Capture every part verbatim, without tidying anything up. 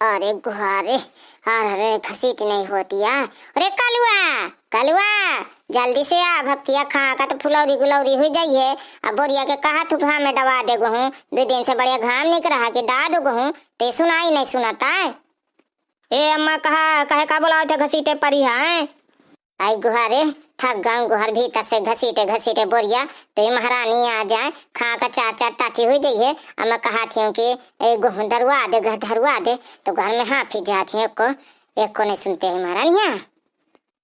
अरे गुहारे, अरे घसीट नहीं होती है। अरे कलुआ, कलुआ, जल्दी से आ, भपकिया खा का तो फुलौरी गुलौरी हुई जाई है। अब बोरिया के कहा तू घाम में दबा दे गहूँ, दो दिन से बढ़िया घाम निक रहा के डाल दो गहूँ, ते सुनाई नहीं सुनाता है। ए अम्मा, कहा, कहे का बोलावत है, घसीटे परी है? आई गुहारे, थक गऊँ गुहर भीतर से घसीटे घसीटे बोरिया, तो ये महारानी आ जाए, खा का चार चार टाटी हुई जाई है। अब मैं कहा थी कि ए गोहूँ धरुआ दे, घर धरुआ दे, तो घर में हाँफी जात ही, एको, एको नहीं सुनते हैं महारानिया।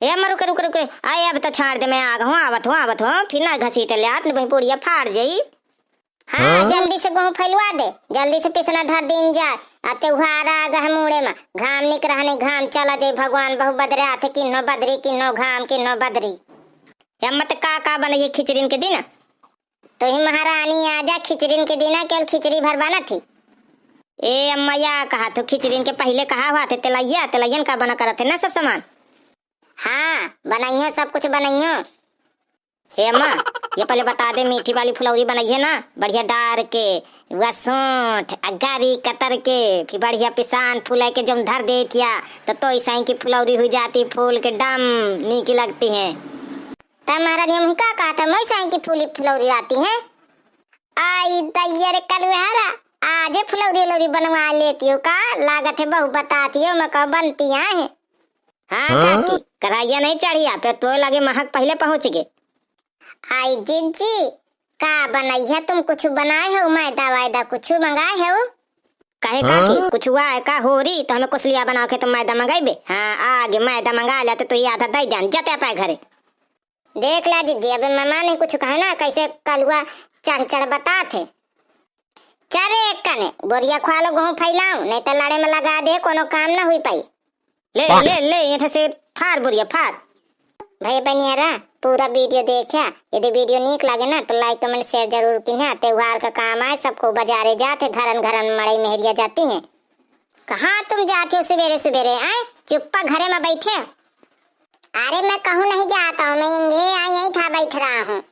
ए अम्मा, रुके, रुके, रुके, आए, अब तो छाड़ दे, मैं आ गऊँ, आवत हूँ, आवत हूँ, फिर ना घसीटे ले आत, नहीं बोरिया फाड़ जाई। हाँ, हाँ? जल्दी से गोहूँ फैलवा दे, जल्दी से पिसना धर दीन जाए। आ त्योहार आ गए मुड़े में, घाम निक रहने, घाम चला जाए, भगवान बहु बदरे आथे, किन्नो बदरी, किन्नो घाम, किन्नो बदरी। ए अम्मा, त का का बनइहे खिचड़िन के दिन? तो ही महारानी आ जा, खिचड़िन के दिन केवल खिचड़ी भर बनत ही। ए अम्मा, या कहा तो खिचड़िन के पहिले कहा हुआ थे तेलैया, तेलैयन का बना करत है ना सब सामान। हाँ, बनइयो, सब कुछ बनइयो। हे अम्मा, ये पहले बता दे, मीठी वाली फुलौरी बनइहे ना, बढ़िया डार के, वसोंठ, अगारी कतर के, फिर बढ़िया पिसान फुला के जौन धर देतिया, तो, तो ऐसा ही की फुलौरी हुई जाती, फूल के डम, नीक लगती है। तब महारानी हम का कहत है, मैं साई की फूली फुलौरी आती है। आई दैया रे कलुहारा, आजे फुलौरी उलौरी बनवा लेती हो का? लागत है बहू बताती हो, मैं कब बनती है। हाँ हाँ? काकी, कराइया नहीं चढ़िया, पे तो लगे महक पहले पहुँच गे। आई जीजी, का बनइहे तुम? कुछ बनाए हो, मैदा वैदा कुछ मंगाए हो? कहे हाँ? काकी, कुछ हुआ है का होरी, तो हमें कुछ लिया बना के तो मैदा मंगाइबे। हाँ, आगे मैदा मंगा लिया तो तू आधा दे जान, जाते पाए घरे। देख ला जीजी, अबे ममा नहीं कुछ कहे ना, कैसे कलुआ चढ़ चढ़ बतात है। चल रे एक कने, बोरिया खुआ लो, गहूँ फैलाऊं, नहीं तो लड़े में लगा दे, कोनो काम ना हुई पाई। ले, ले, ले, एठे से फार बोरिया, फार। भाई बनियारा, पूरा वीडियो देखा, यदि वीडियो नीक लागे ना, तो like, comment, share जरूर कीन्हा। त्योहार का काम आए, सबको बाजारे जात है, घरन घरन मड़ई मेहरिया जाती हैं। कहाँ तुम जाती हो सुबेरे सुबेरे, आए? चुप्पा घरे में बैठे। अरे मैं कहूँ नहीं जाता हूँ, मैं इंगे आई यहीं ठा बैठ रहा हूँ।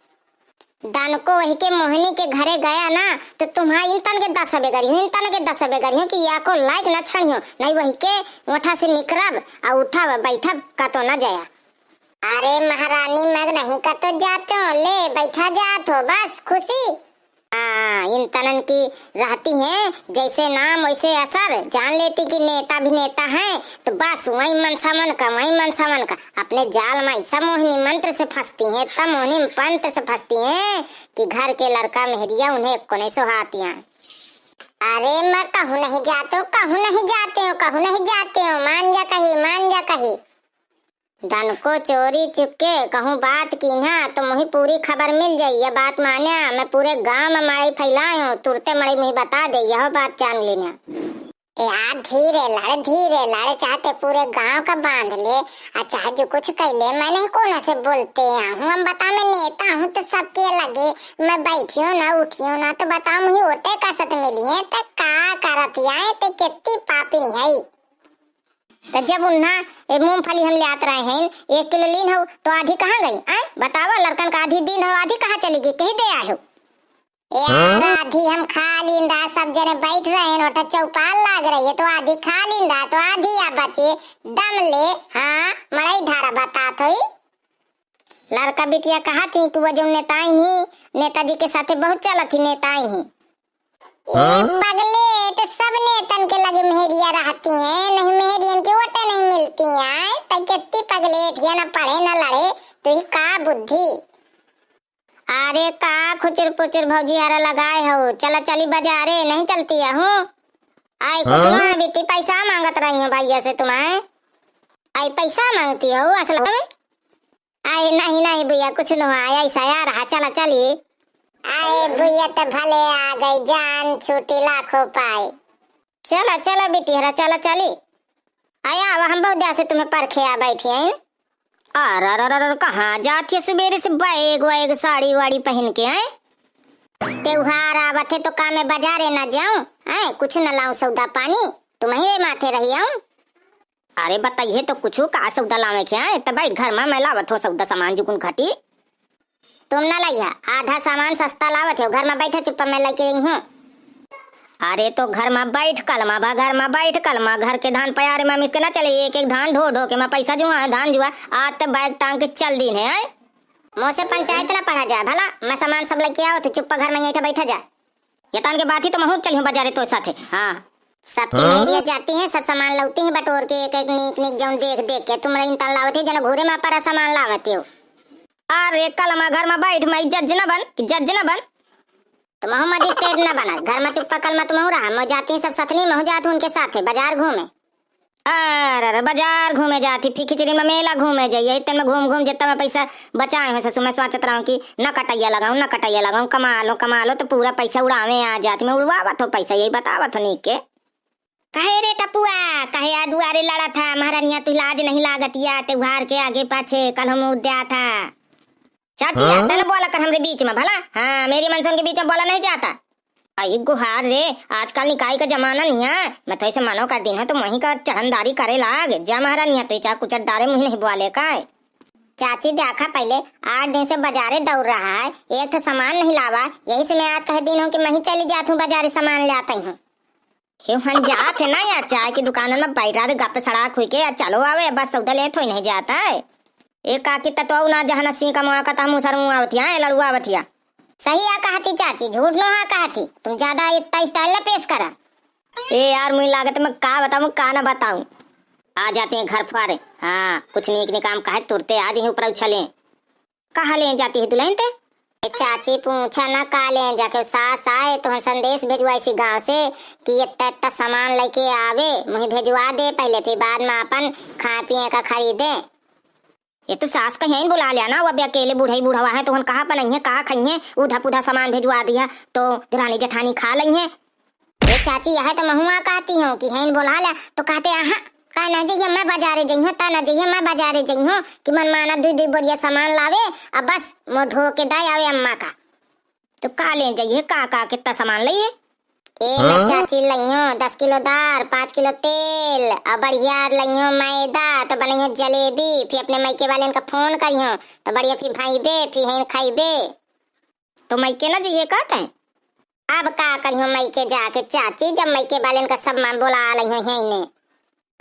दनको वही के मोहिनी के घरे गया ना, तो तुम्हारा इन तन के दस बेगरी हूँ, इन तन के दस बेगरी हूँ कि या को like न छड़ियो, नहीं वही के ओठा से निकरब, आ उठब, बैठब, कतो न जाया। अरे महारानी, मैं नहीं कतो जातो, ले बैठा जात हो, बस खुशी। हाँ, इन तनन की रहती हैं, जैसे नाम वैसे असर, जान लेती कि नेता भी नेता हैं, तो बस वही मनसा मन का, वही मनसा मन का, अपने जाल में ऐसा मोहिनी मंत्र से फंसती हैं, इतना मोहिनी मंत्र से फंसती हैं कि घर के लड़का मेहरिया उन्हें एको नहीं सोहातियाँ। अरे मैं कहूँ नहीं जाते हूँ, कहूँ नहीं जाते हूँ, कहूँ नहीं जाते हूँ, मान जा कही, मान जा कही। दनको चोरी चुपके कहूँ बात कीन्हा तो मुही पूरी खबर मिल जाई। या बात मान्या, मैं पूरे गांव में मड़ई फैलाए हूँ, तुरते मड़ई मुही बता दे, यह बात जान लेना। यार धीरे लड़, धीरे लड़, चाहे ते पूरे गांव का बांध ले, आ चाहे जो कुछ कैले, मैं नहीं कोनो से बोलते हूँ। हम बता, मैं नेता हूँ तो सबके लगे मैं बैठियो ना, उठियो ना, तो बता मुही ओटे का सत मिलिए, तो का करत आए, ते कितनी पापिन है। तो जब उन्हा ए मूंगफली हम ले आत रहे हैं, एक किलो लीन हो, तो आधी कहाँ गई? आए, बतावा, लड़कन का आधी दीन हो, आधी कहाँ चली गई, कहीं दे आए हो? यार, हाँ? आधी हम खा लीन रहा, सब जने बैठ रहे हैं, ओठा चौपाल लाग रही है, तो आधी खा लीन रहा, तो आधी आ बचे, दम ले, हाँ, मड़ई धारा बतात होई। लड़का बिटिया कहा थी कि वो जो नेताइन ही, नेताजी के साथे बहुत चलत ही, नेताइन ही। ए हाँ? पगलेट, सब नेतन के लगे मेहरिया रहती हैं, नहीं मेहरियन के वोटे नहीं मिलती हैं, तो कितनी पगलेट है, ना पढ़े ना लड़े, तो ये का बुद्धि? अरे का खुचुर पुचुर भौजी हरा लगाए हो, चला चली बाजारे, नहीं चलती है हूँ। आई कुछ हाँ? ना बेटी, पैसा मांगत रही हूँ भैया से तुम्हें, आई पैसा मांगती हो असल में। अरे नहीं, नहीं भैया, कुछ न हुआ, ऐसा यार, हाँ, चला चली। अरे भैया, तो भले आ गई, जान छूटी लाखों पाए। चला, चला बेटी हरा, चला चली। आया, अब हम बहुत देर से तुम्हें परखे आ बैठी हैं। अरे, अरे, अरे, अरे, कहाँ जाती है सुबेरे से बैग वैग, साड़ी वाड़ी पहन के, हैं? त्योहार आवत है तो का मैं बाजारे ना जाऊं, हैं? कुछ न लाऊं सौदा पानी, तुम्हें माथे रही आऊं। अरे बताइए तो कुछ का सौदा लावे के आए, त बैठ घर में, मैं लावत हो सौदा सामान जुकुन घटी। तुम ना लइहा, आधा सामान सस्ता लावत हो, घर में बैठा चुप्पा मैं लेके आई हूँ। अरे तो घर मा बैठ कलमा भा, घर मा बैठ कलमा, घर के धान पयारे मा मिस के ना चले, एक एक धान ढो ढो के मा पैसा जुआ है, धान जुआ, आज ते बैग टांग के चल दीन है, आए? मोसे पंचायत ना पढ़ा जाए भला, मैं सामान सब लेके आओ, तू चुप्पा घर मा यहीं बैठा जाए। ये तान के बात ही तो महूँ चली हूँ बाजारे तो साथे, हाँ। सब हाँ? मेहरिया जाती हैं, सब सामान लौती हैं बटोर के, एक एक नीक नीक जौन देख देख के, तुम रही तन लावत हो, जन घूरे मा परा सामान लावत हो। अरे कलमा घर मा बैठ, मैं जज न बन, कि जज न बन। तुमहू मजिस्ट्रेट न बना, घर मा चुप्पा कलमा तुमहू रहा, मैं जाती हैं सब सथनी, महू जात हूँ उनके साथे बाजार घूमे। अरे, अरे, बाजार घूमे जाती, फिर खिचड़ी मा मेला घूमे जाइए, इतने मा घूम घूम जितना मैं पैसा बचाए हूँ ससुर, मैं सोचत रहूँ कि न कटैया लगाऊँ, न कटैया लगाऊँ, कमा लो, कमा लो, तो पूरा पैसा उड़ावे आ जाती, मैं उड़वावत हो पैसा, यही बतावत हो नीक के। कहे रे टपुआ, कहे आ दुआरे लड़ा था, महारानिया तू लाज नहीं लागत या, त्योहार के आगे पाछे, कल हम उद्या था। चाची, हाँ? तने बोला कर हमरे बीच मा भला, हाँ, मेरी मनसन के बीच मा बोला नहीं जाता। आई गुहार रे, आजकल निकाई का जमाना नहीं है। मैं तो ऐसे मनो कर दिन है तो वहीं का चढ़नदारी करे लाग। जा महारानिया, तो चाह कुचर डारे मुँह नहीं बुआ ले काय। चाची देखा पहले, आठ दिन से बाजारे दौड़ रहा है, एक ठो सामान नहीं लावा, यही से मैं आज कह दिन हूँ कि मैं ही चली जात हूँ बाजारे सामान ले आती हूँ। हे हन जात है ना यार, चाय की दुकान में बैठा रे, गप सड़ाक हुई के यार, चलो आवे, बस सौदा लेत होई नहीं जाता है। ए काकी, ततवाऊ ना जहन सी कमवा का तह मुसर मुआवतिया, ए लड़ुआवतिया। सही आ कहती चाची, झूठ नो हा कहती। तुम ज्यादा इतना स्टाइल ना पेश करा। ए यार, मुझे लागत मैं का बताऊं, का ना बताऊं। आ जाते हैं घर फारे। हाँ, कुछ नीक निकाम कहे तुरते आ जाइए ऊपर उछले। कहाँ ले जाती है दुल्हन ते? ए चाची, पूछा ना का ले जाके, सास आए तो हम संदेश भेजवाई सी गांव से कि इतना इतना सामान लेके आवे, मुझे भेजवा दे पहले, फिर बाद में अपन खाए पिए का खरीदे। ये तो सास का यहीं बुला लिया ना, वो अभी अकेले बूढ़ई बूढ़वा है, तो उन कहाँ बनइहे, कहाँ खइहे, उधा पुधा सामान भेजवा दिया, तो देरानी जेठानी खा लइहे। ए चाची, यह तो महुआ कहती हूँ कि हेन बोला लिया, तो कहते, "आहा, ता ना जइहे, मैं बाजारे जइहूँ, ता ना जइहे, मैं बाजारे जइहूँ," कि मन माना दुई दुई बोरिया सामान लावे, अब बस मुँह धो के दाई आवे अम्मा का। तो का ले जाइए, का, का, कितना सामान लइए? ए, मैं हाँ? चाची लइयो दस किलो दार, पाँच किलो तेल, और बढ़िया लइयो मैदा, तो बनइयो जलेबी, फिर अपने मायके वालेन का फोन करियो, तो बढ़िया फिर भाईबे, फिर हेन खाइबे। तो मायके ना जइए कहते हैं? अब का करियो मायके जाके चाची, जब मायके वालेन का सब मान बोला लइयो हेने।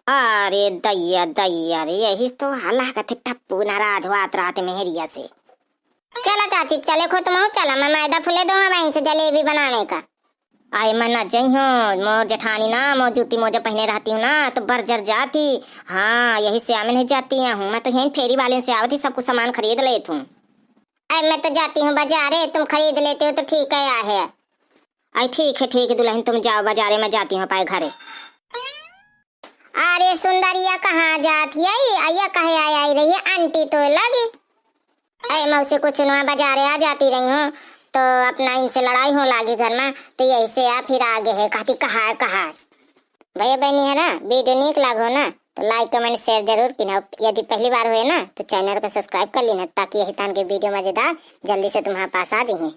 अरे दैया, दैया रे, यही तो हल्ला कहते टप्पू नाराज हुआ रहते मेहरिया से। चला चाची, चले खो तुम, चला, मैं मैदा फुले दो, हाँ, वहीं से जलेबी बनावे का। आए, मैं ना जइहूँ, मोर जेठानी ना, मोर जूती मोजा पहने रहती हूँ ना, तो बरजर जाती। हाँ, यही से आमे नहीं जाती हूँ, मैं तो यहीं फेरी वाले से आवती, सब कुछ सामान खरीद लेत हूँ। अरे, मैं तो जाती हूँ बाजारे, तुम खरीद लेते हो तो ठीक है, आहे। अरे, ठीक है, ठीक है दुल्हन, तुम जाओ बाजारे, मैं जाती हूँ पाए घरे। अरे सुंदरिया, कहाँ जात यही? अइया कहे आई, आई रही है, आंटी तो लगी। अरे मौसी, कुछ ना, बाजारे आ जाती रही हूँ, तो अपना इनसे लड़ाई हो लागी घर में, तो यही से आ फिर आगे है, कहती, "कहा है, कहा है?" भैया बहनी है ना, वीडियो नीक लागो ना, तो like, comment, share जरूर कीन्हा। यदि पहली बार हुए ना, तो channel का subscribe कर लीन्हा, ताकि यही तान के वीडियो मजेदार जल्दी से तुम्हारे पास आ जाइए।